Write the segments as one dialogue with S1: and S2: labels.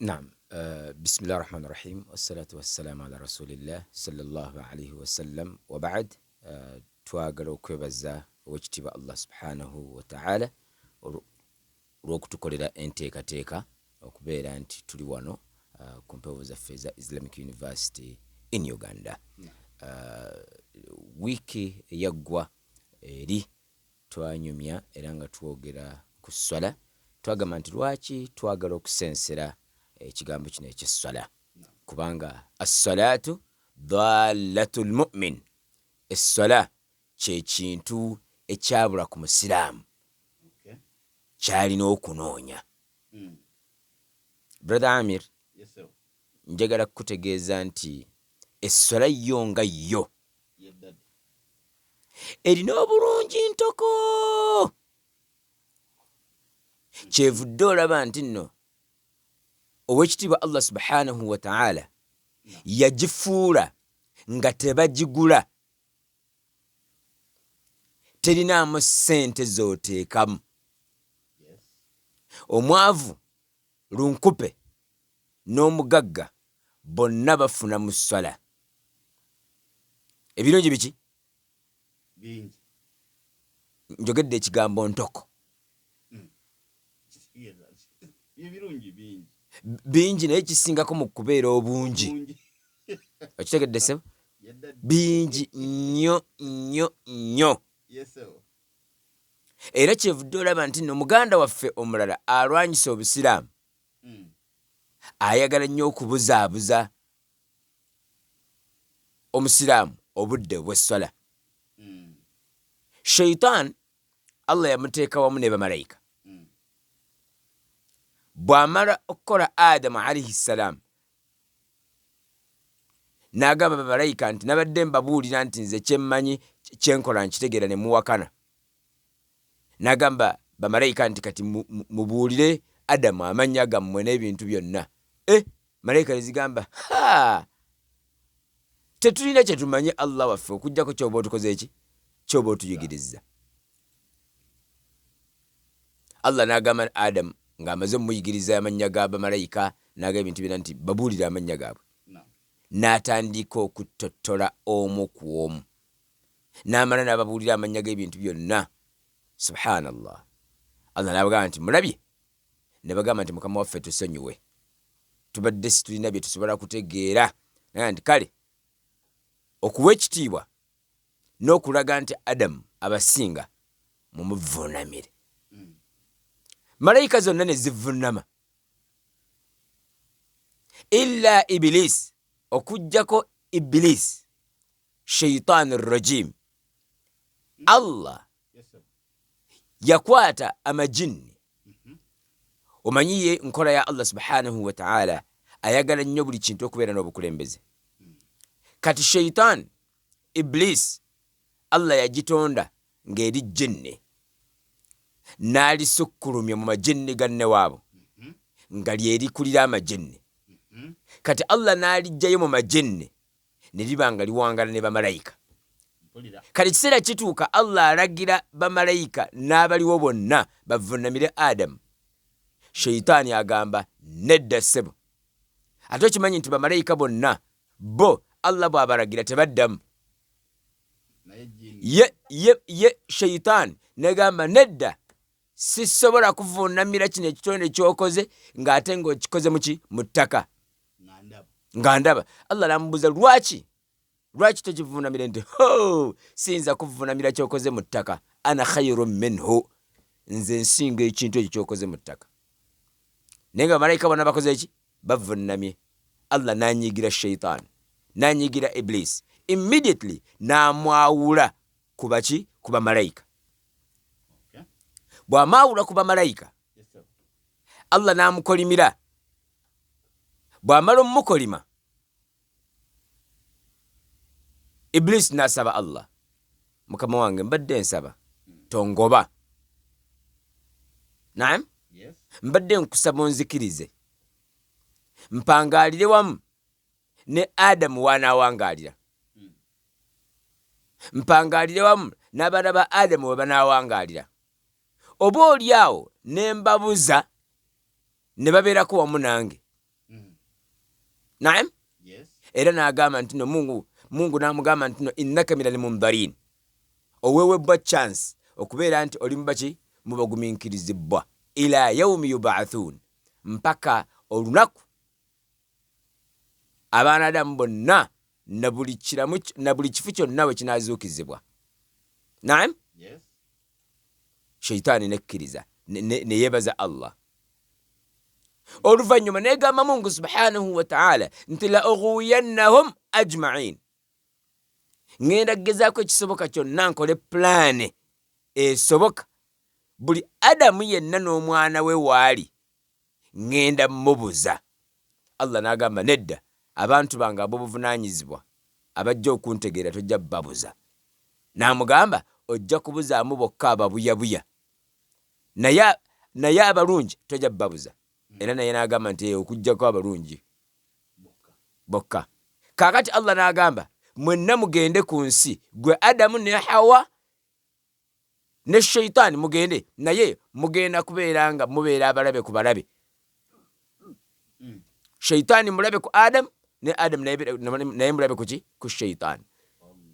S1: Naam, bisimillahi rahmani rahim wassalatu wassalamu ala rasulillah sallallahu alaihi wasallam wabaad. Twagala okwebaza owekitiibwa Allah subhanahu wataala olw'okutukolera enteekateeka okubeera nti tuli wano ku mpewo zaffe eza Islamic University in Uganda. Wiiki eyaggwa eri twanyumya era nga twogera ku sswala. Twagamba nti lwaki twagala okusensera ekigambo kino eky'esswala, kubanga assalatu dallatu lmumin, esswala kye kintu ekyabula ku musiraamu kyalina okunoonya. Brother Amir, njagala kukutegeeza nti esswala yo nga yo erina obulungi ntoko, kyevudde olaba nti nno owekitiibwa Allah subhanahu wataala yagifuula nga tebagigula, terinaamu ssente z'oteekamu. Omwavu lunkupe n'omugagga bonna bafuna mu sswala. Ebirungi biki?
S2: Bingi.
S1: Njogedde ekigambo ntoko.
S2: Ebirungi bingi.
S1: Bingi, naye kisingako mu kubeera obungi.
S2: Bungi.
S1: Okitegedde ssebo?
S2: Yedda.
S1: Bingi nnyo nnyo nnyo.
S2: Yes, sir.
S1: Era kyevudde olaba nti nno muganda waffe omulala alwanyisa obusiraamu ayagala nnyo okubuzaabuza omusiraamu obudde obw'esswala. Shaitan Allah yamuteeka wamu ne bamalayika. Bw'amala okukola Adamu alaihi ssalaamu, n'agamba bamalayika nti nabadde mbabuulira nti nze kyemmanyi kyenkola nkitegeera ne muwakana. N'agamba bamalayika nti kati mubuulire Adamu amannya gammwe n'ebintu byonna. E malayika ne zigamba, ha, tetulina kye tumanyi Allah waffe okuggyako kyoba otukoze eki kyoba otuyigirizza. Allah n'agamba Adamu ng'amaze omuyigiriza amannya ga bamalayika n'aga ebintu byonna nti babuulire amannya gaabwe, n'atandika okuttottola omu ku omu, n'amala n'ababuulira amannya g'ebintu byonna. Subhanallah, Allah n'abagamba nti mulabye? Ne bagamba nti mukama waffe tusonyiwe, tubadde situlina bye tusobola kutegeera. Naga nti kale okuwa ekitiibwa n'okulaga nti Adamu abasinga, mumuvuunamire. Malayika zonna ne zivunama illa Ibilisi, okuggyako Ibilisi shaitaani rajim. Allah yakwata amajinni. Omanyi ye nkola ya Allah subhanahu wataala, ayagala nnyo buli kintu okubeera n'obukulembeze. Kati shaitan Iblis Allah yagitonda ng'eri jinni, n'alisukkulumya mu majinni ganne waabo nga lyerikulira amajinni. Kati Allah n'aliggyayo mu majinni ne liba nga liwangala ne bamalayika. Kati ekiseera kituuka Allah alagira bamalayika n'abaliwo bonna bavunamire Adamu. Sheitaani agamba nedda ssebo. Ate okimanyi nti bamalayika bonna bo Allah bw'abalagira tebaddamu. Ye, ye, ye sheitaani negamba nedda, sisobola kuvuunamira kino ekitonde ky'okoze ng'ate ng'okikoze muki mu ttaka nga ndaba. Allah namubuuza lwaki, lwaki tokivuunamira? Nti ho, siyinza kuvuunamira kyokoze mu ttaka, ana khairu minhu, nze nsinga ekintu ekyo kyokoze mu ttaka. Naye nga bamalayika bonna bakoze eki? Bavunnamye. Allah n'anyiigira shaitan, n'anyiigira Iblis, immediately n'amwawula ku baki? Ku bamalayika. Bw'amwawula ku bamalayika, Allah n'amukolimira. Bw'amala omukolima, Iblis n'asaba Allah, mukama wange mbadde nsaba tongoba, naam, mbadde nkusaba onzikirize mpangaalire wamu ne Adamu w'anaawangaalira, mpangaalire wamu n'abaana ba Adamu we banaawangaalira, oba oli awo ne mbabuza ne babeerako wamu nange. Naam.
S2: Yes.
S1: Era n'agamba nti no Mungu, Mungu n'amugamba nti no innaka minal mundharin, owewebbwa chance okubeera nti oli mubaki mubaguminkirizibbwa ila yaumi yubaathun, mpaka olunaku abaana Adamu bonna na buli kiramu na buli kifu kyonna we kinaazuukizibwa. Naam.
S2: Yes.
S1: Sheitaani nekkiriza ne yeebaza Allah. Oluvannyuma negamba Mungu subhanahu wa ta'ala nti la ughwiyannahum ajma'in, ŋŋenda kugezaako ekisoboka kyonna nkole pulaani esoboka buli Adamu yenna n'omwana we waali ŋŋenda mmubuza. Allah n'agamba nedda, abantu bange ab'obuvunaanyizibwa abajja okuntegeera tojja babuza. N'amugamba ojja kubuzaamu bokka ababuyabuya, naye abalungi tojja babuza. Era naye n'agamba nti okuggyako abalungi bokka. Kaakati Allah n'agamba mwenna mugende ku nsi, gwe Adamu ne Hawa ne Sheitaani mugende, naye mugenda kubeera nga mubeera abalabe ku balabe. Sheitaani mulabe ku Adamu ne Adamu naye mulabe ku ki? Ku Sheitaani.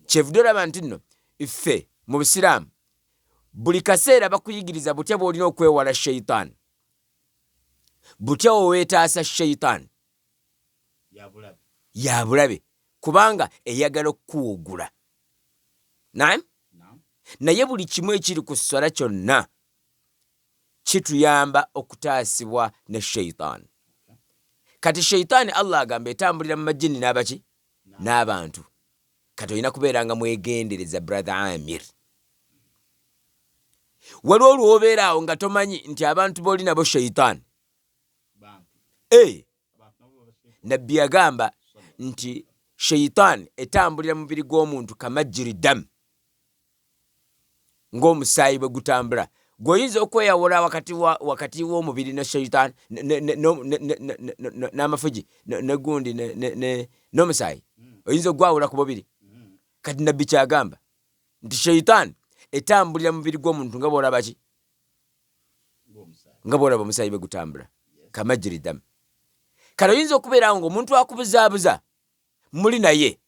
S1: Kyevudde olaba nti nno ffe mu Busiraamu buli kaseera bakuyigiriza butya bw'olina okwewala Sheitaani, butya weweetaasa Sheitaani. Ya bulabe kubanga eyagala okukuwugula. Naam. Naye buli kimu ekiri ku sswala kyonna kituyamba okutaasibwa ne Sheitaani. Kati Sheitaani Allah agamba etambulira mu majinni n'abaki n'abantu. Kati olina kubeera nga mwegendereza brother Amir. Waliwo lw'obeera awo nga tomanyi nti abantu b'oli nabo Sheitaani. Nabbi yagamba nti Sheitaani etambulira mu mubiri gw'omuntu kamajjiri damu, ng'omusaayi bwe gutambula. Gw'oyinza okweyawula wakati w'omubiri ne Sheitaani n'amafugi ne gundi n'omusaayi, oyinza okugwawula ku bubiri. Kati Nabbi kyagamba nti Sheitaani etambulira mu mubiri gw'omuntu nga bw'olaba ki? Nga bw'olaba omusaayi bwe gutambula kamajjiri damu. Kale oyinza okubeera awo ng'omuntu akubuzaabuza muli naye,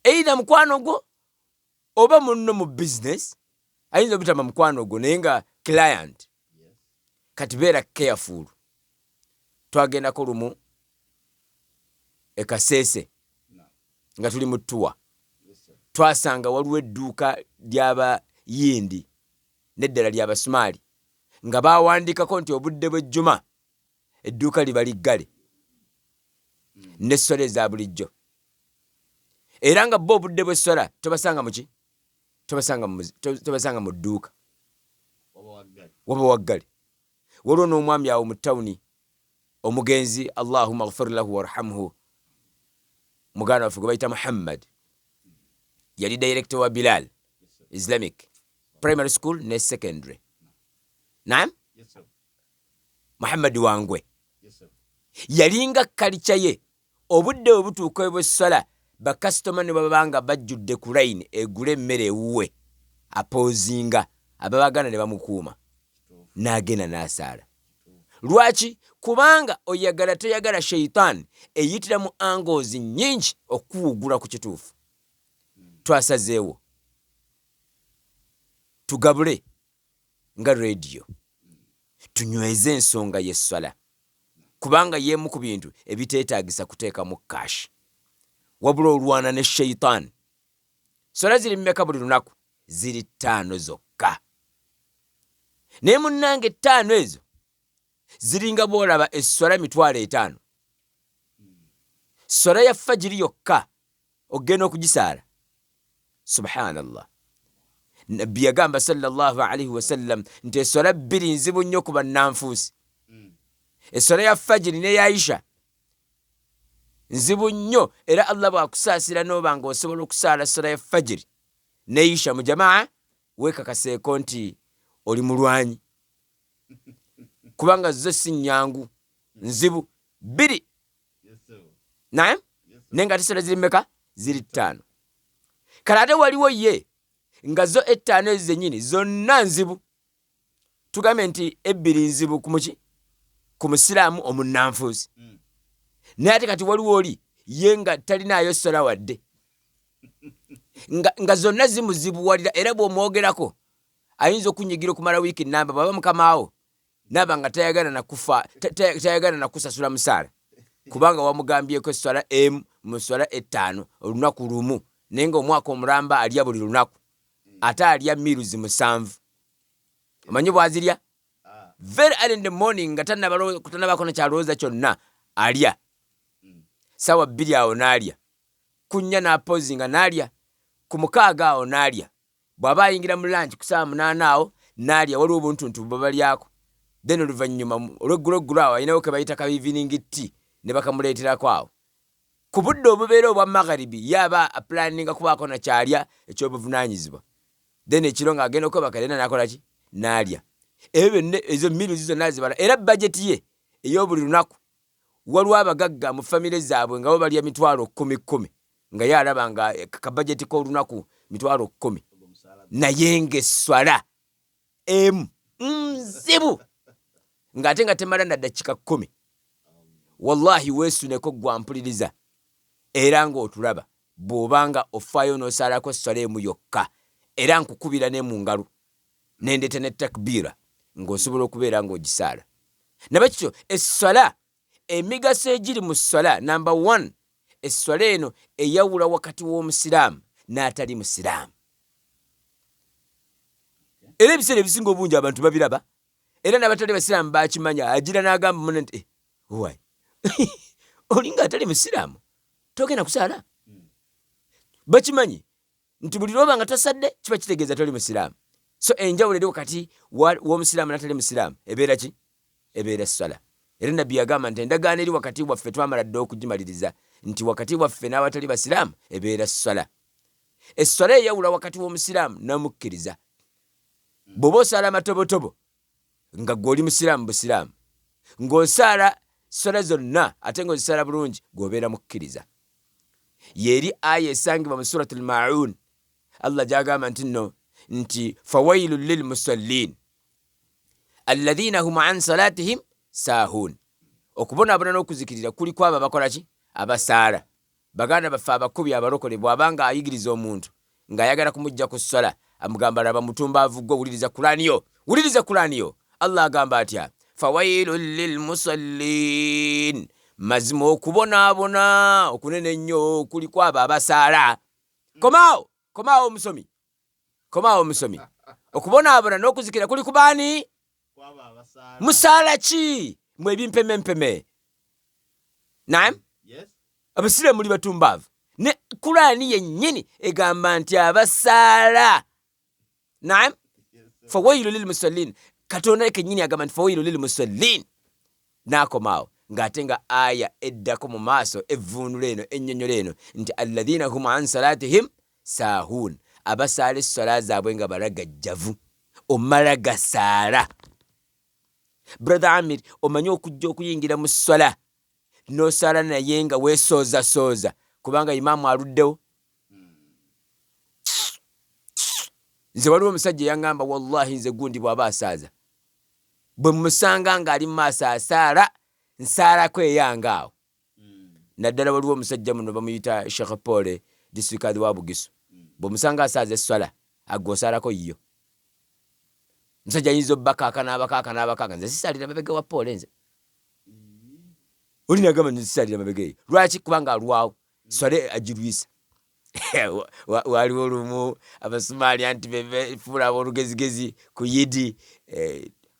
S1: either mukwano gwo oba munno mu business, ayinza obutaba mukwano gwo naye nga client. Kati beera careful. Twagendako lumu e Kasese nga tuli mu tour, twasanga waliwo edduuka ly'Abayindi n'eddala ly'Abasumaali nga baawandikako nti obudde bw'ejjuma edduuka liba liggale n'esswala eza bulijjo, era nga bo obudde bw'esswala tobasanga muki? Tobasanga mu dduuka, waba waggale. Waliwo n'omwami awo mu tawuni omugenzi, Allahumma ghfir lahu warhamhu, muganda waffe gwe bayita Muhammad, yali director wa Bilal Islamic Primary School ne secondary. Naam, Muhammad Wangwe yalinga kalica ye obudde bwe butuuka bw'esswala, bakasitoma ne baba nga bajjudde ku layini egula emmere ewuwe, apoozinga ababagana ne bamukuuma n'agenda n'asaala. Lwaki? Kubanga oyagala toyagala Sheitaani eyitira mu angles nnyingi okukuwugula ku kituufu. Twasazeewo tugabule nga rediyo tunyweze ensonga y'esswala, kubanga y'emu ku bintu ebiteetaagisa kuteekamu cash, wabula olwana ne Sheitaani. Swala ziri mmeka buli lunaku? Ziri 5 zokka. Naye munnange 5 ezo ziringa bw'olaba esswala 500,000. Swala ya fajiri yokka ogenda okugisaala, subhanallah. Nabbi yagamba sallallahu alaihi wasallam nti esswala 2 nzibu nnyo ku bannanfuusi. Esswala ya fajiri n'eya Aisha nzibu nnyo, era Allah bw'akusaasira n'oba ng'osobola okusaala swala ya fajiri ne Aisha mu jamaa, weekakaseeko nti oli mulwanyi, kubanga zo si nnyangu, nzibu 2. Naam, naye nga ate swala ziri mmeka? Ziri 5. Kale ate waliwo ye nga zo 5 ezo zennyini zonna nzibu. Tugambe nti 2 nzibu ku muki? Ku musiraamu omunnanfuusi. Naye ate kati waliwo oli ye nga talinaayo swala wadde, nga zonna zimuzibuwalira, era bw'omwogerako ayinza okunyigira okumala wiiki nnamba. Bw'aba mukamaawo naaba nga tayagala nakufa, tayagala nakusasula musaala kubanga wamugambyeko esswala emu mu swala 5 olunaku lumu, naye nga omwaka omulamba alya buli lunaku, ate alya miruzi 7. Omanyi bw'azirya? Very early in the morning nga tannabako na kyalowooza kyonna alya. Ssaawa 2 awo n'alya, ku 4 n'apozinga n'alya, ku 6 awo n'alya. Bw'aba ayingira mu lunch ku ssaawa 8 awo n'alya, waliwo obuntuntu bwe balyako. Then oluvannyuma olw'egguloggulo awo alinawo ke bayita ka evening tea ne bakamuleeterako awo. Ku budde obubeera obwa magharibi ye aba aplaninga kubaako na kyalya eky'obuvunaanyizibwa. Then ekiro ng'agenda okwebaka era n'akola ki? N'alya. Ebyo byonna ezo meals zonna azibala, era budget ye ey'obuli lunaku. Waliwo abagagga mu famire zaabwe nga bo balya 10,000 10,000, nga ye alaba nga ka budget k'olunaku 10,000, naye ng'esswala emu nzibu ng'ate nga temala na ddakiika 10. Wallahi weesuneko ggwe ampuliriza era ng'otulaba, bw'oba nga ofaayo n'osaalako esswala emu yokka, era nkukubira ne mu ngalo ne ndeeta ne takbiira ng'osobola okubeera ng'ogisaala. Nabwe kityo esswala, emigaso egiri mu sswala, number 1, esswala eno eyawula wakati w'omusiraamu n'atali musiraamu. Era ebiseera ebisinga obungi abantu babiraba, era n'abatali basiraamu bakimanya. Agira n'agamba munne nti, why? Olinga atali musiraamu, togenda kusaala? Bakimanyi nti buli lw'oba nga tosadde kiba kitegeeza toli musiraamu. So enjawulo eri wakati w'omusiraamu n'atali musiraamu ebeera ki? Ebeera sswala. Era Nabbi yagamba nti endagaano eri wakati waffe twamala dda okugimaliriza, nti wakati waffe n'abatali basiraamu ebeera sswala. Esswala eyawula wakati w'omusiraamu n'omukkiriza. Bw'oba osaala amatobotobo nga ggwe oli musiraamu busiraamu, ng'osaala sswala zonna ate ng'ozisaala bulungi, gw'obeera mukkiriza. Y'eri aya esangibwa mu Suratul Maun, Allah gy'agamba nti nno nti fawailun lil musallin alladhina hum an salatihim sahun. Okubonaabona n'okuzikirira kuli kw'abo abakola ki? Abasaala. Baganda baffe abakubi abalokole, bw'aba nga ayigiriza omuntu ng'ayagala kumujja ku sswala, amugamba laba mutumbaavu ggwe, wuliriza Kulaani yo, wuliriza Kulaani yo. Allah agamba atya? Fawailun lil musallin, mazima okubonaabona okunene ennyo kuli kw'abo abasaala. Komaawo, komaawo omusomi, komaawo omusomi. Okubonaabona n'okuzikira kuli ku baani? Musaala ki mwe ebimpemempeme? Naam, abasiraamu muli batumbaavu. Ne Kulaani yennyini egamba nti abasaala. Naam, fawailu lil musallin. Katonda kennyini agamba nti fawailu lil musallin. N'akomaawo ng'ate nga aya eddako mu maaso evvuunula eno ennyonnyola eno nti alladhina hum an salatihim sahun, abasaala esswala zaabwe nga balagajjavu. Omala gasaala. Brother Amir, omanyi okujja okuyingira mu sswala n'osaala naye nga weesoozasooza kubanga imaamu aluddewo? Nze waliwo omusajja eyaŋŋamba, wallahi nze gundi bw'aba asaaza bwe mmusanga ng'ali mu maaso asaala, nsaalako eyange awo. Naddala waliwo omusajja muno bamuyita Sheikh Paul, district wa Bugisu, bw'omusanga asaaza esswala agwe osaalako yiyo. Omusajja ayinza obbakaaka n'abakaaka n'abakaaka, nze sisaalira mabega wa Paul nze. Oli n'agamba nze sisaalira mabega eyo. Lwaki? Kubanga alwawo, swala agirwisa. Waliwo olumu Abasumaali anti befuula ab'olugezigezi ku Yidi,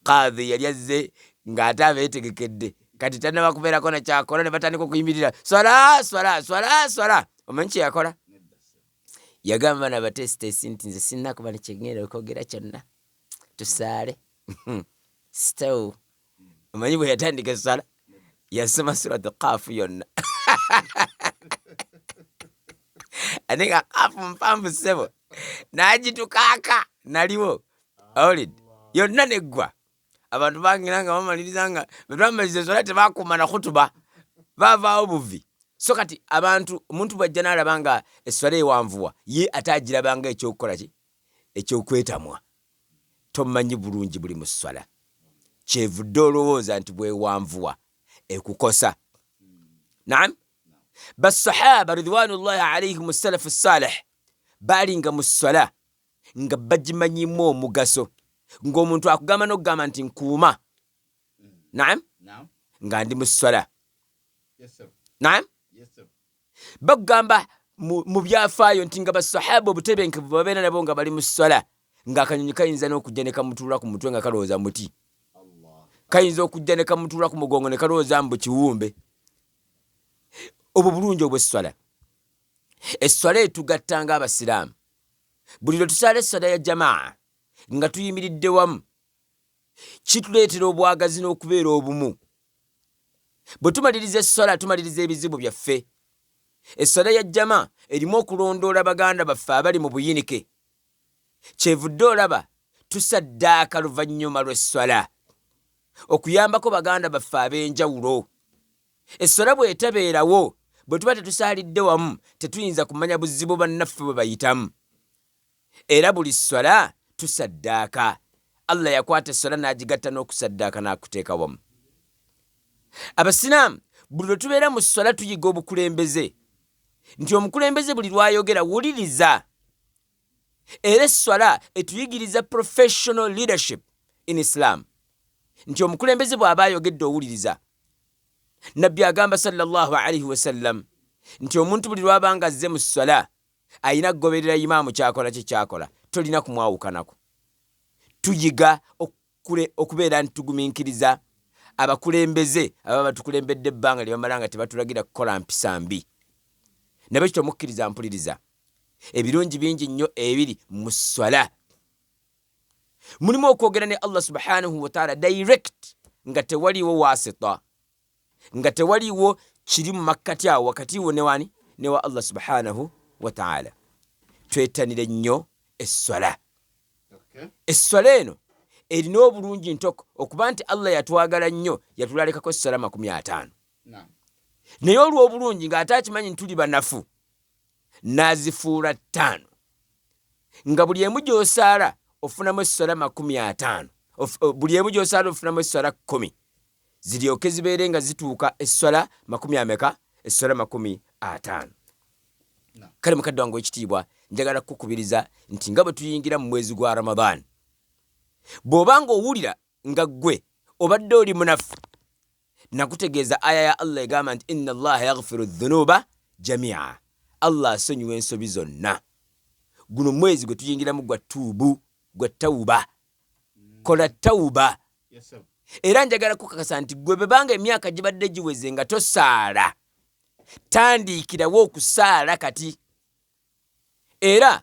S1: Kadhi yali azze ng'ate abeetegekedde, kati tannaba kubeerako na kyakola ne batandika okuyimirira swala swala swala swala. Omanyi kye yakola? Yagamba bano abateesiteesi nti nze sirina kuba ne kye ŋŋenda okwogera kyonna, tusaale sitawu. Omanyi bwe yatandika esswala yasoma suratu Qaafu yonna, ate nga Qaafu mpanvu ssebo, n'agitukaaka naliwo awulidde yonna neggwa. Abantu bagira nga bamaliriza nga bwe bamaliriza esswala tebakuuma na khutuba, baavaawo buvi. So kati abantu, omuntu bw'ajja n'alaba nga esswala ewanvuwa, ye ate agiraba nga ekyokukola ki? Ekyokwetamwa. Tomanyi bulungi buli mu sswala, kyevudde olowooza nti bw'ewanvuwa ekukosa. Naam, basahaba ridwanullahi alaihim salafu salih baalinga mu sswala nga bagimanyimu omugaso, ng'omuntu akugamba n'okugamba nti nkuuma. Naam, nga ndi mu sswala. Naam, bakugamba mu byafaayo nti nga basahaba obutebenkevu babeera nabo nga bali mu sswala, ng'akanyonyi kayinza n'okujja ne kamutuula ku mutwe nga kalowooza muti, kayinza okujja ne kamutuula ku mugongo ne kalowooza mbu kiwumbe. Obwo bulungi obw'esswala. Esswala etugatta ng'Abasiraamu. Buli lwe tusaala esswala ya jamaa nga tuyimiridde wamu, kituleetera obwagazi n'okubeera obumu. Bwe tumaliriza esswala tumaliriza ebizibu byaffe. Esswala ya jama erimu okulondoola baganda baffe abali mu buyinike. Kyevudde olaba tusaddaaka luvannyuma lw'esswala okuyambako baganda baffe ab'enjawulo. Esswala bw'etabeerawo, bwe tuba tetusaalidde wamu tetuyinza kumanya buzibu bannaffe bwe bayitamu. Era buli sswala tusaddaaka. Allah yakwata esswala n'agigatta n'okusaddaaka n'akuteeka wamu. Abasiraamu buli lwe tubeera mu sswala tuyiga obukulembeze nti omukulembeze buli lw'ayogera wuliriza. Era esswala etuyigiriza professional leadership in Islam nti omukulembeze bw'aba ayogedde owuliriza. Nabbi agamba sallallahu alaihi wasallam nti omuntu buli lw'aba nga azze mu sswala alina kugoberera imaamu kyakola kye kyakola, tolina kumwawukanako. Tuyiga okubeera nti tugumiikiriza abakulembeze ababa batukulembedde ebbanga lye bamala nga tebatulagira kukola mpisa mbi. Nabwekityo mukkiriza mpuliriza, ebirungi bingi nnyo ebiri mu sswala. Mulimu okwogera ne Allah subhanahu wataala direct nga tewaliiwo wasita, nga tewaliiwo kiri mu makkati awo wakati wo newani newa Allah subhanahu wataala. Twetanire nnyo esswala. Esswala eno erina obulungi ntoko okuba nti Allah yatwagala nnyo, yatulalekako esswala 50, naye olw'obulungi ng'ate akimanyi nti tuli banafu n'azifuula 5, nga buli emu gy'osaala ofunamu esswala 50, buli emu gy'osaala ofunamu esswala 10, ziryoke zibeere nga zituuka esswala makumi ameka? Esswala 50. Kale mukadde wange ow'ekitiibwa, njagala kukukubiriza nti nga bwe tuyingira mu mwezi gwa Ramadhan, bw'oba ng'owulira nga ggwe obadde oli munafu, nakutegeeza aya ya Allah egamba nti inna Allaha yaghfiru dhunuba jamia, Allah asonyiwa ensobi zonna. Guno mwezi gwe tuyingiramu gwa tuubu, gwa tawuba. Kola tawuba. Era njagala kukakasa nti gwe bwebanga emyaka gibadde giweze nga tosaala, tandiikirawo okusaala kati. Era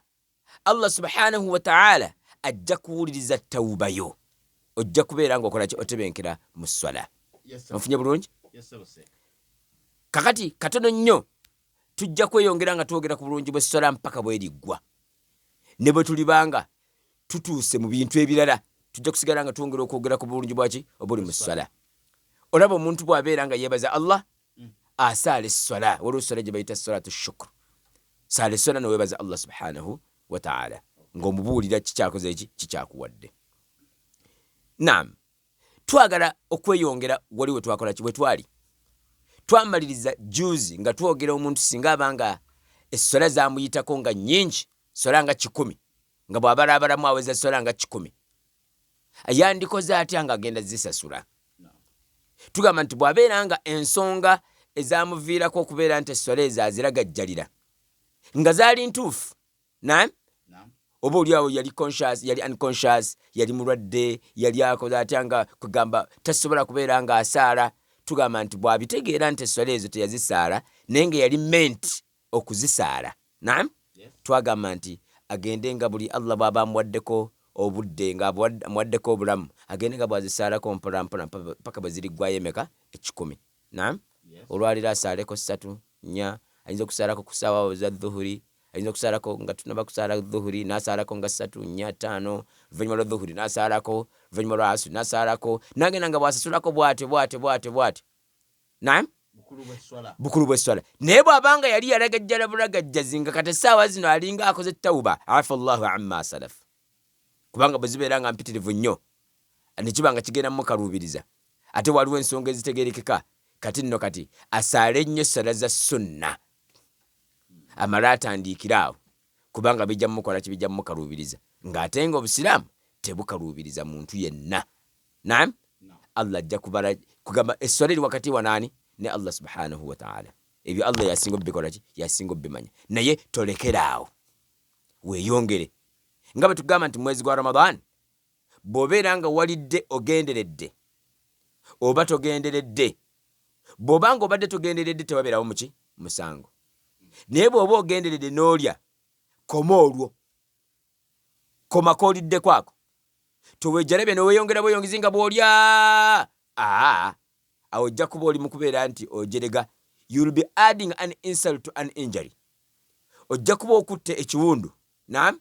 S1: Allah subhanahu wa ta'ala ajja kuwuliriza tawuba yo, ojja kubeera ng'okola ki? Otebenkera mu sswala. Onfunye bulungi? Kakati katono nnyo tujja kweyongera nga twogera ku bulungi bw'esswala mpaka bweriggwa. Ne bwe tulibanga tutuuse mu bintu ebirala, tujja kusigala nga twongera okwogera ku bulungi bwaki obuli mu sswala. Olaba omuntu bw'abeera nga yeebaza Allah, asaala esswala. Waliwo esswala gye bayita salatu shukuru. Saala esswala neweebaza Allah subhanahu wataala ng'omubuulira kikyakoze eki kikyakuwadde. Naam, twagala okweyongera wali we twakola ki, we twali twamaliriza juzi nga twogera omuntu singa aba nga esswala zamuyitako nga nnyingi, swala nga 100, nga bw'abalaabalamu aweza swala nga 100, yandikoze atya ng'agenda zisasula? Tugamba nti bw'abeera nga ensonga ezamuviirako okubeera nti esswala ezo aziragajjalira nga zaali ntuufu, naam, oba oli awo yali conscious, yali unconscious, yali mulwadde, yali akoze atya nga kugamba tasobola kubeera nga asaala, tugamba nti bw'abitegeera nti esswala ezo teyazisaala naye nga yali meant okuzisaala, naam, twagamba nti agende nga buli Allah bw'aba amuwaddeko obudde, nga amuwaddeko obulamu, agende nga bw'azisaalako mpola mpola paka bwe ziriggwayo emeka? 100. Naam, olwaleero asaaleko 3, 4, ayinza okusaalako ku ssaawa za dhuhuri, ayinza okusaalako nga tunaba kusaala dhuhuri n'asaalako nga 3, 4, 5, oluvannyuma lwa dhuhuri n'asaalako, oluvannyuma lwa asuri n'asaalako, n'agenda nga bw'asasulako bw'atyo bw'atyo bw'atyo bw'atyo. Naam, bukulu bw'esswala. Naye bw'abanga yali yalagajjala bulagajjazi nga kati essaawa zino alinga akoze tawuba, afa Allahu amma salaf, kubanga bwe zibeera nga mpitirivu nnyo ne kiba nga kigenda mumukaluubiriza, ate waliwo ensonga ezitegeerekeka. Kati nno kati asaale nnyo essala za sunna, amale atandiikire awo, kubanga bijja mumukola ki? Bijja mumukaluubiriza, ng'ate nga Obusiraamu tebukaluubiriza muntu yenna. Naam, Allah ajja kubala kugamba esswala eri wakati wa naani ne Allah subhanahu wataala. Ebyo Allah yasinga obikola ki? Yasinga obimanya. Naye tolekera awo, weeyongere. Nga bwe tugamba nti mwezi gwa Ramadan, bw'obeera nga walidde ogenderedde oba togenderedde, bw'oba nga obadde togenderedde tewabeerawo muki? Musango. Naye bw'oba ogenderedde n'olya, koma olwo, koma kooliddeko ako, towejalabye neweyongera bweyongezi nga bw'olya. Aa, awo ojja kuba oli mu kubeera nti ojerega. You will be adding an insult to an injury. Ojja kuba okutte ekiwundu, naam,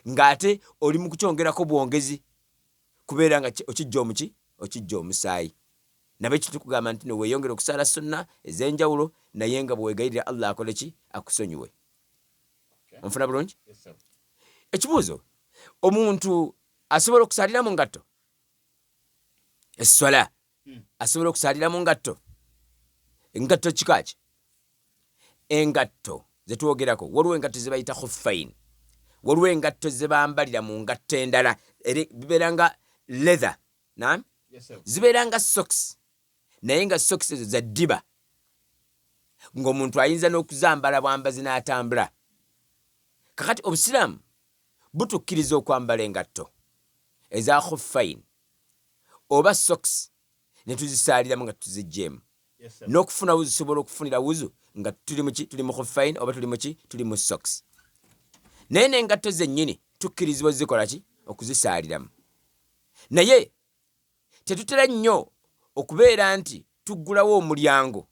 S1: ng'ate oli mu kukyongerako bwongezi kubeera nga okijja omuki? Okijja omusaayi. Nabwe tukugamba nti no, weeyongere okusaala sunna ez'enjawulo, naye nga bwewegayirira Allah akole ki? Akusonyiwe. Onfuna bulungi? Ekibuuzo, omuntu asobola okusaalira mu ngatto esswala? Asobola okusaalira mu ngatto? Engatto kika ki? Engatto zetwogerako, waliwo engatto zebayita khuffain, waliwo engatto zebambalira mu ngatto endala, bibeera nga leather, naam, zibeera nga socks, naye nga socks ezo za ddiba, ng'omuntu ayinza n'okuzambala bwambazi n'atambula. Kakati Obusiraamu butukkiriza okwambala engatto eza khuffain oba socks ne tuzisaaliramu nga tuziggyemu, n'okufuna wuzu tusobola okufunira wuzu nga tuli muki? Tuli mu khuffain oba tuli muki? Tuli mu socks. Naye n'engatto zennyini tukkirizibwa zikola ki? Okuzisaaliramu. Naye tetutera nnyo okubeera nti tuggulawo omulyango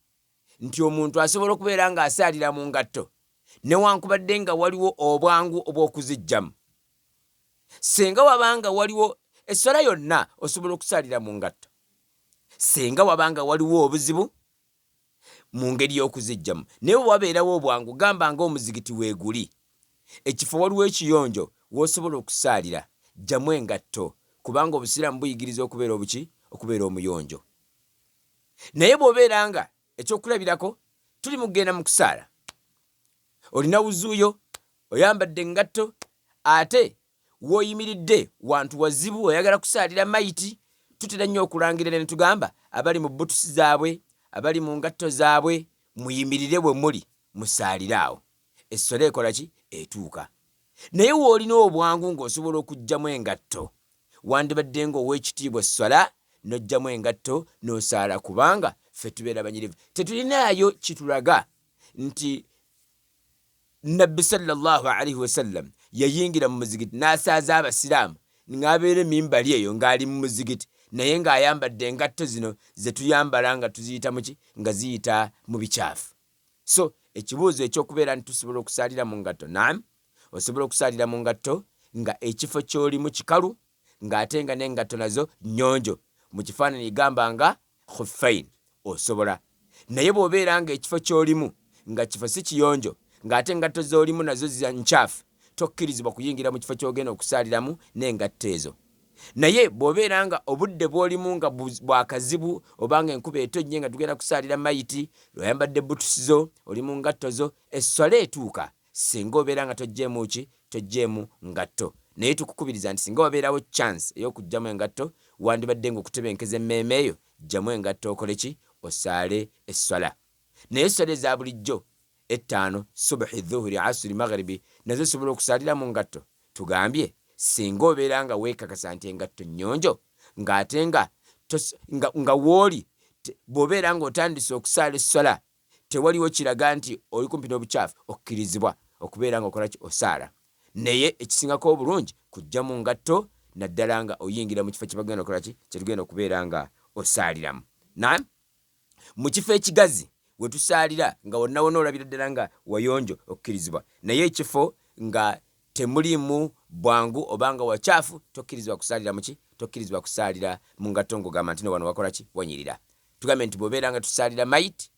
S1: nti omuntu asobola okubeera ng'asaalira mu ngatto, newankubadde nga waliwo obwangu obw'okuziggyamu. Singa wabanga waliwo esswala yonna osobola okusaalira mu ngatto, singa wabanga waliwo obuzibu mu ngeri y'okuziggyamu. Naye bwe wabeerawo obwangu, gamba ng'omuzigiti weeguli, ekifo waliwo ekiyonjo w'osobola okusaalira, ggyamu engatto, kubanga Obusiraamu buyigiriza okubeera obuki? Okubeera omuyonjo. Naye bw'obeera nga, ekyokulabirako, tuli mu kugenda mu kusaala, olina wuzuuyo, oyambadde engatto, ate w'oyimiridde wantu wazibu, oyagala kusaalira mayiti, tutera nnyo okulangirira ne tugamba abali mu butusi zaabwe, abali mu ngatto zaabwe, muyimirire bwe muli musaalire awo, esswala ekola ki? Etuuka. Naye w'olina obwangu ng'osobola okuggyamu engatto, wandibadde ng'ow'ekitiibwa esswala n'oggyamu engatto n'osaala, kubanga ffe tubeera banyirivu, tetulinaayo kitulaga nti Nabbi sallallahu alaihi wasallam yayingira mu muzigiti n'asaaza Abasiraamu ng'abeera emimbali eyo ng'ali mu muzigiti, naye ng'ayambadde engatto zino ze tuyambala nga tuziyita muki? Nga ziyita mu bikyafu. So ekibuuzo ekyokubeera nti tusobola okusaalira mu ngatto, naam, osobola okusaalira mu ngatto nga ekifo ky'olimu kikalu, ng'ate nga n'engatto nazo nnyonjo, mu kifaananyi gamba nga khuffain, osobola. Naye bw'obeera nga ekifo ky'olimu nga kifo si kiyonjo, ng'ate engatto z'olimu nazo nkyafu, tokkirizibwa kuyingira mu kifo ky'ogenda okusaaliramu n'engatto ezo. Naye bw'obeera nga obudde bw'olimu nga bwakazibu, oba nga enkuba etonnye nga tugenda kusaalira mayiti, oyambadde butusi zo, oli mu ngatto zo, esswala etuuka singa obeera nga toggyeemu ki? Toggyeemu ngatto. Naye tukukubiriza nti singa wabeerawo chance ey'okuggyamu engatto, wandibadde ng'okutebenkeza emmeeme eyo, ggyamu engatto okole ki? Osaale esswala. Naye esswala eza bulijjo ettaano, subuhi, dhuhuri, asuri, magharibi, nazo osobola okusaalira mu ngatto. Tugambye singa obeera nga weekakasa nti engatto nnyonjo, ng'ate nga nga w'oli bw'obeera ng'otandise okusaala esswala tewaliwo kiraga nti oli kumpi n'obukyafu, okkirizibwa okubeera ng'okola ki? Osaala. Naye ekisingako obulungi kuggyamu ngatto, naddala nga oyingira mu kifo kye bagenda okukola ki? Kye tugenda okubeera nga osaaliramu. Naam, mu kifo ekigazi we tusaalira nga wonna wonna olabira ddala nga wayonjo, okkirizibwa. Naye ekifo nga temuliimu bwangu oba nga wakyafu, tokkirizibwa kusaalira mu ki? Tokkirizibwa kusaalira mu ngatto ng'ogamba nti no wano wakola ki? Wanyirira. Tugambye nti bw'obeera nga tusaalira mayiti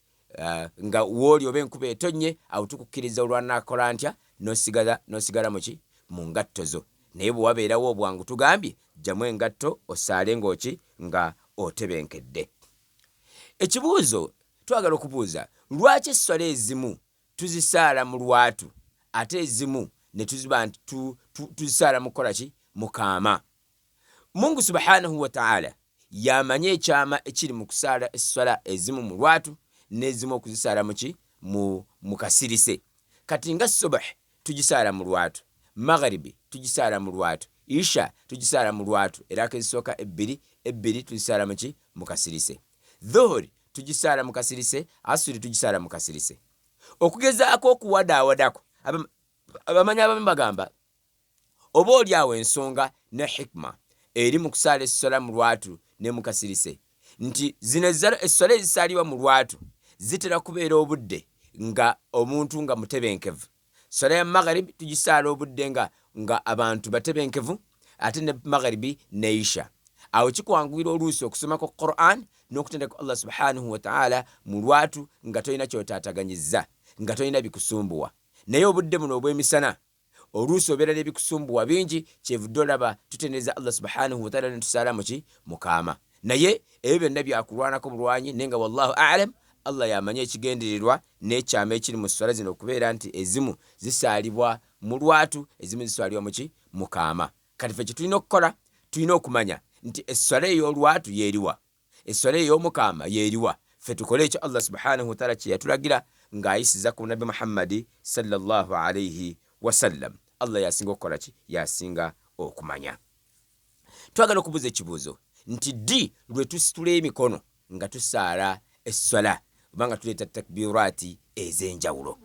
S1: nga wooli oba enkuba etonnye, awo tukukkiriza olwanakola ntya n'osigala n'osigala muki? Mu ngatto zo. Naye bwe wabeerawo obwangu, tugambye ggyamu engatto osaale ng'oki? Nga otebenkedde. Ekibuuzo. Twagala okubuuza lwaki esswala ezimu tuzisaala mu lwatu ate ezimu ne tuziba nti tuzisaala mu kukola ki? Mu kaama. Mungu subhanahu wa ta'ala yamanyi ekyama ekiri mu kusaala esswala ezimu mu lwatu n'ezimu okuzisaala mu ki? Mu kasirise. Kati nga subh tugisaala mu lwatu, magharibi tugisaala mu lwatu, isha tugisaala mu lwatu, eraaka ezisooka ebbiri ebbiri tuzisaala mu ki? Mu kasirise. Dhuhuri tugisaala mu kasirise, asuri tugisaala mu kasirise. Okugezaako okuwadaawadako, abamanyi abamu bagamba oba oli awo ensonga ne hikma eri mu kusaala esswala mu lwatu ne mu kasirise nti zino esswala ezisaalibwa mu lwatu zitera kubeera obudde nga omuntu nga mutebenkevu. Swala ya magharibi tugisaala obudde nga abantu batebenkevu, ate ne magharibi ne isha. Awo kikwanguyira oluusi okusomako Quran n'okutendeka Allah subhanahu wa ta'ala mu lwatu nga tolina ky'otaataganyizza, nga tolina bikusumbuwa. Naye obudde buno obw'emisana oluusi obeera n'ebikusumbuwa bingi, kyevudde olaba tutendereza Allah subhanahu wa ta'ala ne tusaala mu ki? Mu kaama. Naye ebyo byonna byakulwanako bulwanyi, naye nga wallahu a'lam, Allah y'amanyi ekigendererwa n'ekyama ekiri mu sswala zino okubeera nti ezimu zisaalibwa mu lwatu, ezimu zisaalibwa mu ki? Mu kaama. Kati ffe kye tulina okukola, tulina okumanya nti esswala ey'olwatu y'eriwa, esswala ey'omukaama y'eriwa. Ffe tukole ekyo Allah subhanahu wa ta'ala kye yatulagira ng'ayisiza ku Nabbi Muhammadi sallallahu alaihi wasallam. Allah y'asinga okukola ki? Y'asinga okumanya. Twagala okubuuza ekibuuzo nti ddi lwe tusitula emikono nga tusaala esswala oba nga tuleeta takbiraati ez'enjawulo?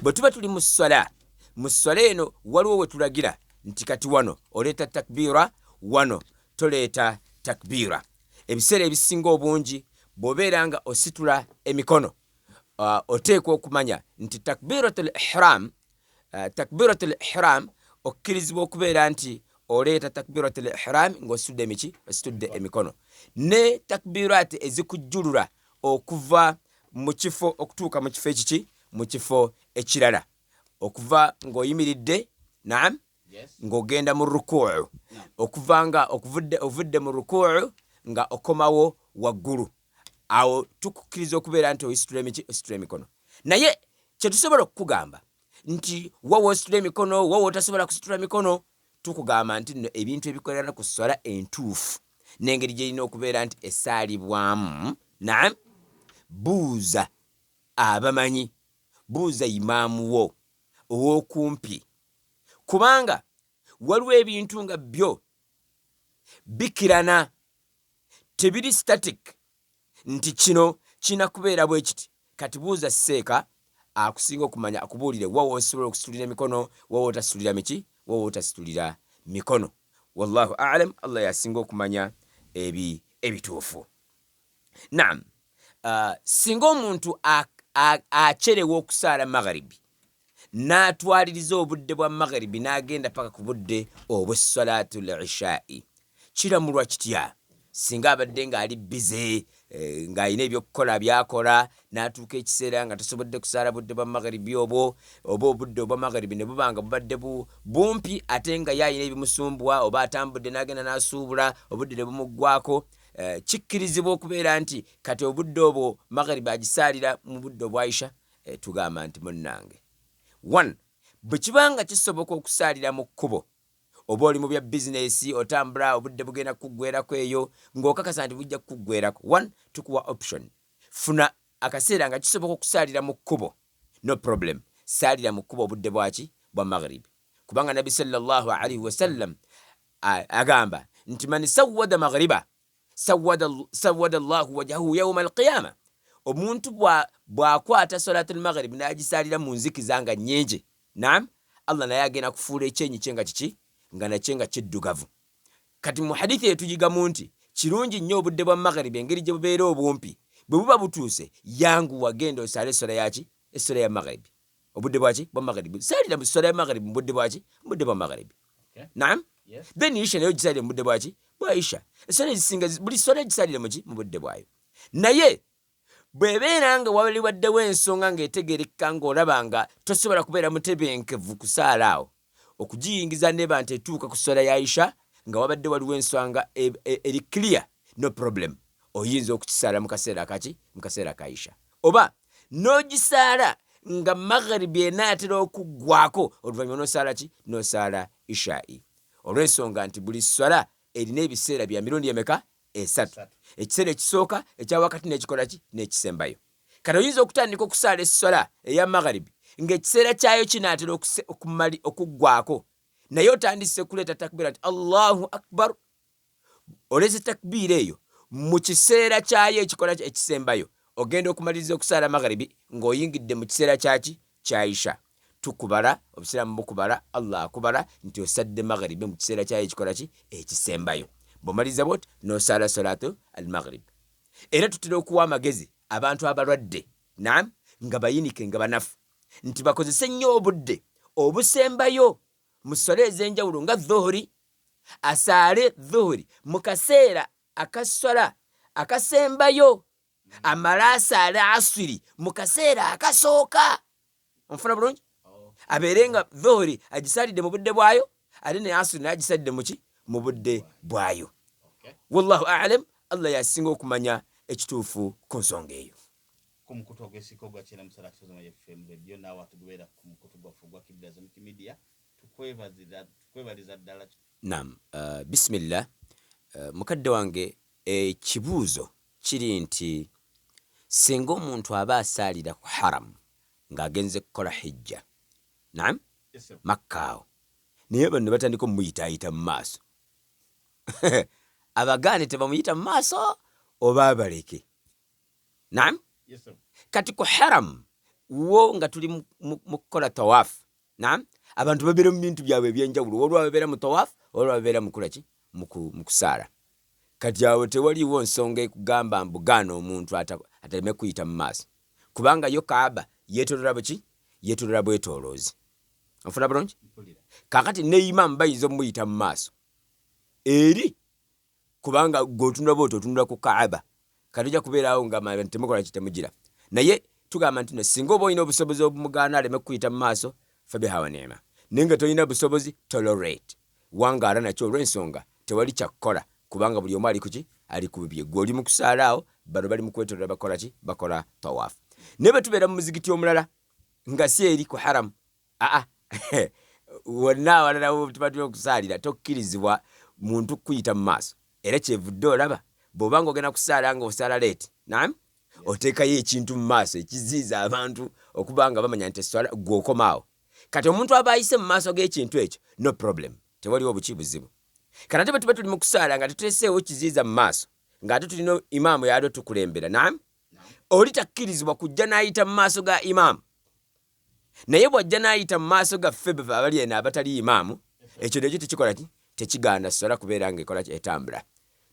S1: Bwe tuba tuli mu sswala, mu sswala eno waliwo we tulagira nti kati wano oleeta takbira, wano toleeta takbira. Ebiseera ebisinga obungi bw'obeera nga ositula emikono, oteekwa okumanya nti takbiratul ihram, takbiratul ihram okkirizibwa okubeera nti oleeta takbiratul ihram ng'ositudde emiki, ositudde emikono, ne takbiraati ezikujjulula okuva mu kifo okutuuka mu kifo ekiki, mu kifo ekirala, okuva ng'oyimiridde, naam, ng'ogenda mu rukuu, okuva nga ovudde mu rukuu nga okomawo waggulu, awo tukukkiriza okubeera nti oyisitula emiki, ositula emikono. Naye kye tusobola okukugamba nti wawa ositula emikono, wawa otasobola kusitula mikono, tukugamba nti nno ebintu ebikolerana ku sswala entuufu n'engeri gy'erina okubeera nti esaalibwamu, naam, buuza abamanyi, buuza imaamu wo ow'okumpi, kubanga waliwo ebintu nga byo bikirana, tebiri static nti kino kirina kubeera bwe kiti. Kati buuza seeka akusinga okumanya akubuulire wa w'osobola okusitulira emikono, wa w'otasitulira miki, wa w'otasitulira mikono. Wallahu a'lam, Allah y'asinga okumanya ebituufu. Naam, singa omuntu akyerewa okusaala magharibi n'atwaliriza obudde bwa magharibi n'agenda paka ku budde obw'essalaatul ishai, kiramulwa kitya? Singa abadde ng'ali bize, ng'alina ebyokukola by'akola, n'atuuka ekiseera nga tasobodde kusaala budde bwa magharibi obwo, oba obudde obwa magharibi ne buba nga bubadde bumpi ate nga ye alina ebimusumbuwa, oba atambudde n'agenda n'asuubula obudde ne bumuggwako, kikkirizibwa okubeera nti kati obudde obwo magharibi agisaalira mu budde obwa isha? Tugamba nti munnange, one, bwe kiba nga kisoboka okusaalira mu kkubo, oba oli mu bya bizinesi otambula, obudde bugenda kukuggweerako eyo ng'okakasa nti bujja kukuggweerako, one, tukuwa option, funa akaseera nga kisoboka okusaalira mu kkubo, no problem, saalira mu kkubo obudde bwaki? Bwa magharibi. Kubanga Nabbi sallallahu alaihi wasallam agamba nti man sawwada maghriba sawwada Allahu wajhahu yawma alqiyama, omuntu bw'akwata salatul maghrib n'agisaalira mu nzikiza nga nnyingi, naam, Allah naye agenda kufuula ekyenyi kye nga kiki? Nga nakye nga kiddugavu. Kati mu hadithi eyo tuyigamu nti kirungi nnyo obudde bwa maghrib engeri gye bubeera obumpi, bwe buba butuuse yanguwa genda osaale esswala yaki? Esswala ya maghrib. Obudde bwaki? Bwa maghrib. Saalira mu sswala ya maghrib mu budde bwaki? Mu budde bwa maghrib. Naam. Then isha nayo ogisaalire mu budde bwaki? Bwa isha. Esswala ezisinga buli sswala ogisaalire mu ki? Mu budde bwayo. Naye bw'ebeera nga waliwaddewo ensonga ng'etegeerekeka ng'olaba nga tosobola kubeera mutebenkevu kusaala awo, okugiyingiza neba nti etuuka ku sswala ya isha nga wabadde waliwo ensonga eri clear, no problem, oyinza okukisaala mu kaseera kaki? Mu kaseera ka isha. Oba n'ogisaala nga magharibi enaatera okuggwako, oluvannyuma n'osaala ki? N'osaala ishai, olw'ensonga nti buli swala erina ebiseera bya mirundi emeka? Esatu. Ekiseera ekisooka, ekya wakati n'ekikola ki? N'ekisembayo. Kati oyinza okutandika okusaala esswala eya magharibi ng'ekiseera kyayo kinaatera okuggwako, naye otandise kuleeta takbiira nti Allahu akbar. Oleese takbiira eyo mu kiseera kyayo ekikola ekisembayo. Ogenda okumaliriza okusaala magharibi ng'oyingidde mu kiseera kyaki? Kya isha. Tukubala, Obusiraamu bukubala, Allah akubala nti osadde magharibi mu kiseera kyayo ekikola ki? Ekisembayo. Bw'omaliriza bw'oti n'osaala salatu al maghrib. Era tutera okuwa amagezi abantu abalwadde, naam, nga bayinike, nga banafu, nti bakozese nnyo obudde obusembayo mu sswala ez'enjawulo nga dhuhuri, asaale dhuhuri mu kaseera aka sswala akasembayo, amale asaale aswiri mu kaseera akasooka. Onfuna bulungi? Abeere nga dhuhuri agisaalidde mu budde bwayo, ate ne aswiri naye agisalidde muki? Mu budde bwayo. Wallahu alam, Allah yasinga okumanya ekituufu ku nsonga eyo.
S2: Ku mukutu ogwesika ogwa Kyenda Musala Kisozoma FM Radio, naawe atugoberera ku mukutu gwaffe ogwa Kibira Zemki Media, tukwebaliza ddala.
S1: Naam, bismillah, mukadde wange, ekibuuzo kiri nti singa omuntu aba asaalira ku haram ng'agenze kukola hijja, naam, Makka awo, naye bano ne batandika omuyitaayita mu maaso, abagaane tebamuyita mu maaso oba abaleke? Naam, kati ku haram wo nga tuli mu kukola tawaafu, naam, abantu babeera mu bintu byabwe ebyenjawulo, waliwo ababeera mu tawaafu, waliwo ababeera mu kukola ki? Mu kusaala. Kati awo tewaliiwo nsonga ekugamba mbu gaana omuntu ataleme kuyita mu maaso, kubanga yo Kaaba yeetoloola buki? Yeetoloola bwetooloozi. Onfuna bulungi? Kaakati ne imaamu bayinza omuyita mu maaso eri, kubanga gwe otunula bwoti, otunula ku Kaaba. Kati ojja kubeerawo nga nti temukola ki? Temugira. Naye tugamba nti no, singa oba olina obusobozi obumugaana aleme kukuyita mu maaso, fabiha wa ni'ma, naye nga tolina busobozi, tolerate, wangaala nakyo, olw'ensonga tewali kyakukola, kubanga buli omu ali kuki? Ali ku bibye. Gwe oli mu kusaala awo, bano bali mu kwetoloola, bakola ki? Bakola tawaafu. Naye bwe tubeera mu muzigiti omulala nga si eri ku haramu, aa, wonna awalala tuba tulina okusaalira, tokkirizibwa muntu kukuyita mu maaso. Era kyevudde olaba bw'oba nga ogenda kusaala nga osaala leeti, naam, oteekayo ekintu mu maaso ekiziiza abantu okuba nga bamanya nti esswala gwe okomaawo. Kati omuntu aba ayise mu maaso g'ekintu ekyo, no problem, tewaliwo buki? Buzibu. Kati ate bwe tuba tuli mu kusaala nga tetuteeseewo kiziiza mu maaso, ng'ate tulina imaamu yaali otukulembera, naam, oli takkirizibwa kujja n'ayita mu maaso ga imaamu. Naye bw'ajja n'ayita mu maaso gaffe abali eno abatali imaamu, ekyo nakyo tekikola ki? Tekigaana sswala kubeera nga ekola ki? Etambula.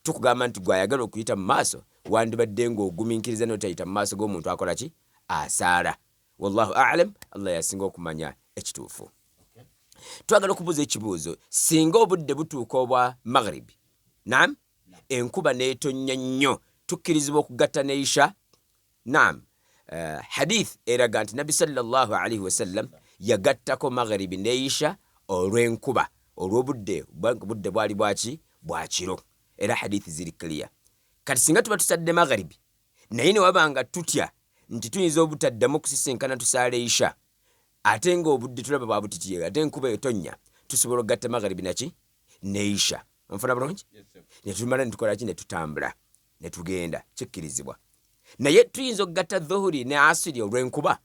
S1: Tukugamba nti gwe ayagala okuyita mu maaso, wandibadde ng'ogumiikiriza n'otayita mu maaso g'omuntu akola ki? Asaala. Wallahu alam, Allah yasinga okumanya ekituufu. Twagala okubuuza ekibuuzo: singa obudde butuuka obwa magharibi, naam, enkuba n'etonnya nnyo, tukkirizibwa okugatta ne isha? Naam, hadith eraga nti Nabbi sallallahu alaihi wasallam yagattako magharibi ne isha olw'enkuba, olw'obudde, budde bwali bwaki? Bwa kiro. Era hadith ziri clear. Kati singa tuba tusadde magharibi, naye ne waba nga tutya nti tuyinza obutaddamu kusisinkana tusaale isha, ate ng'obudde tulaba bwa butiti, ate enkuba etonnya, tusobola okugatta magharibi naki? Ne isha. Onfuna bulungi? Ne tumala ne tukola ki? Ne tutambula ne tugenda, kikkirizibwa. Naye tuyinza okugatta dhuhuri ne asiri olw'enkuba?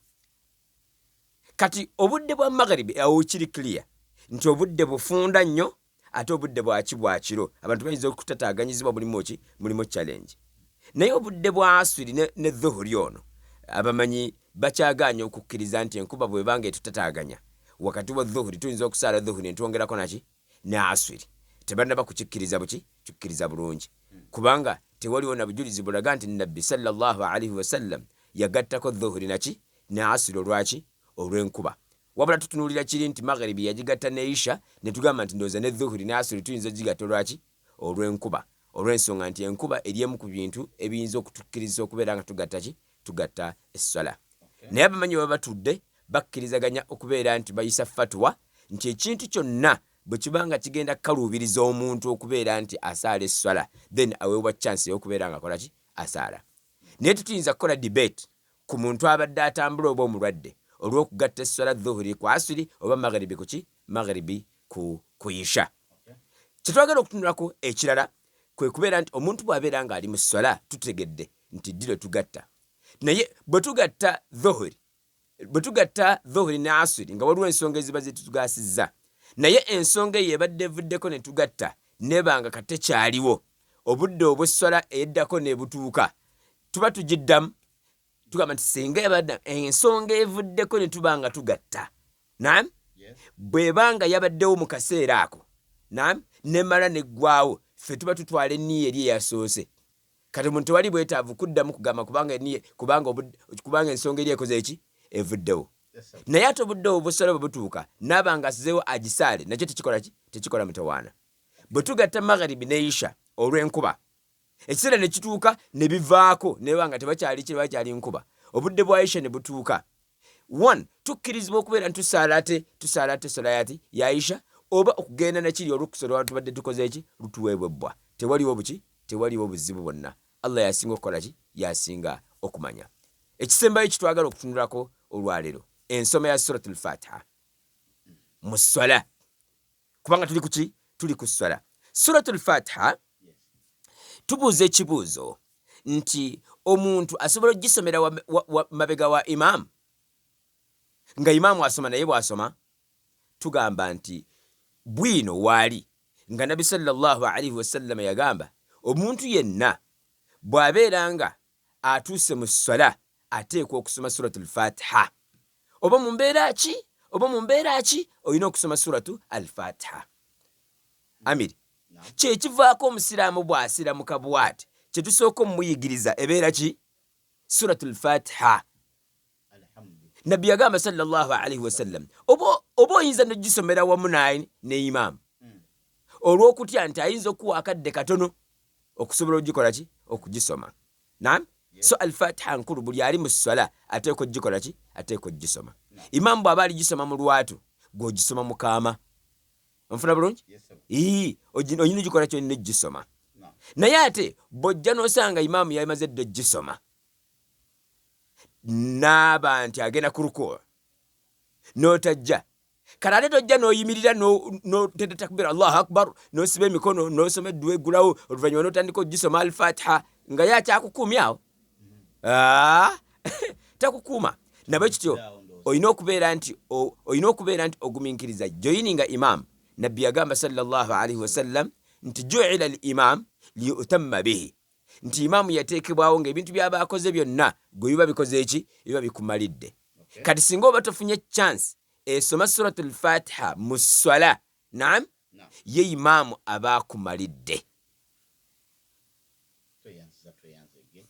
S1: Kati obudde bwa magharibi awo kiri clear nti obudde bufunda nnyo, ate obudde bwaki? Bwa kiro, abantu bayinza okutataaganyizibwa, mulimu ki? Mulimu challenge. Naye obudde bwa asiri ne dhuhuri ono abamanyi bakyagaanya okukkiriza nti enkuba bw'eba nga etutataaganya wakati wa dhuhuri, tuyinza okusaala dhuhuri ne twongerako naki? Ne aswiri. Tebannaba kukikkiriza buki? Kikkiriza bulungi, kubanga tewaliwo na bujulizi bulaga nti Nabbi sallallahu alaihi wasallam yagattako dhuhuri naki? Ne asiri. Olwaki? Olw'enkuba. Wabula tutunuulira kiri nti magharibi yagigatta ne isha, ne tugamba nti ndowooza ne dhuhuri ne asiri tuyinza ogigatta. Olwaki? Olw'enkuba, olw'ensonga nti enkuba eri emu ku bintu ebiyinza okutukkirizisa okubeera nga tugatta ki? Tugatta esswala. Naye abamanyi baba batudde bakkirizaganya okubeera nti bayisa fatuwa nti ekintu kyonna bwe kiba nga kigenda kukaluubiriza omuntu okubeera nti asaala esswala, then aweebwa chance ey'okubeera nga akola ki? Asaala. Naye tetuyinza kukola debate. Ku muntu abadde atambula oba omulwadde olw'okugatta esswala dhuhuri ku asiri oba magharibi ku ki? Magharibi ku ku isha. Kye twagala okutunulako ekirala kwe kubeera nti omuntu bw'abeera ng'ali mu sswala tutegedde nti ddi lwe tugatta. Naye bwe tugatta dhuhuri bwe tugatta dhuhuri ne asiri nga waliwo ensonga eziba zitugaasizza naye ensonga eyo ebadde evuddeko ne tugatta neba nga kati tekyaliwo obudde obw'esswala eddako nebutuuka tuba tugiddamu tugamba nti singa ebadde ensonga evuddeko ne tuba nga tugatta nam bw'eba nga yabaddewo mu kaseera ako nam nemala neggwawo ffe tuba tutwala enniya eri eyasoose. Kati omuntu tewali bwetaavu kuddamu kugamba kubanga enniya kubanga kubanga ensonga eri ekoze eki evuddewo. Naye ate obudde obwo busolo bwe butuuka naaba nga asizeewo agisaale nakyo tekikola ki tekikola mutawaana. Bwe tugatta magharibi ne isha olw'enkuba Ekiseera ne kituuka ne bivaako neba nga tebakyali ki tebakyali nkuba. Obudde bwa Aisha ne butuuka. One, tukkirizibwa okubeera nti tusaala ate tusaala ate solayati ya Aisha oba okugenda na kiri olukusa olwa tubadde tukoze ki lutuweebwebbwa. Tewaliwo buki tewaliwo buzibu bwonna. Allah y'asinga okukola ki y'asinga okumanya. Ekisembayo kyetwagala okutunulako olwaleero ensoma ya Suratul Fatiha mu sswala. Kubanga tuli kuki tuli ku sswala. Suratul Fatiha tubuuza ekibuuzo nti omuntu asobola okugisomera mabega wa imaamu nga imaamu asoma naye bw'asoma? Tugamba nti bwino waali nga Nabbi sallallahu alaihi wasallama yagamba omuntu yenna bw'abeera nga atuuse mu sswala ateekwa okusoma Suratul Fatiha oba mu mbeera ki oba mu mbeera ki olina okusoma Suratu Al Fatiha. Amiri kyekivaako omusiraamu bw'asiramuka bwati kye tusooka omuyigiriza ebeera ki? Suratul Fatiha. Nabbi yagamba sallallahu alaihi wasallam oba oyinza nogisomera wamu naye ne imaamu olw'okutya nti ayinza okuwa akadde katono okusobola okugikola ki okugisoma. Naam. So Alfatiha nkulu buli ali mu sswala ateekwa okugikola ki ateekwa okugisoma. Imaamu bw'aba aligisoma mu lwatu gw'ogisoma mu kaama. Onfuna bulungi? Ii, olina ogikola ki olina okugisoma. Naye ate bw'ojja n'osanga imaamu yamaze dda okugisoma n'aba nti agenda ku rukuu n'otajja kale ate tojja n'oyimirira n'otenda takbira Allahu akbar n'osiba emikono n'osoma edduwa eggulawo oluvannyuma n'otandika okugisoma Alfatiha nga ye akyakukuumye awo. Ah, takukuuma. Nabwe kityo olina okubeera nti olina okubeera nti ogumiikiriza joyininga imam. Nabbi yagamba sallallahu alaihi wasallam nti juila al imam liyutamma bihi, nti imaamu yateekebwawo ng'ebintu by'aba akoze byonna gwe biba bikoze eki biba bikumalidde. Kati singa oba tofunye chance esoma suratul Fatiha mu sswala, naam, ye imaamu aba akumalidde.
S2: Tweyanziza tweyanzege.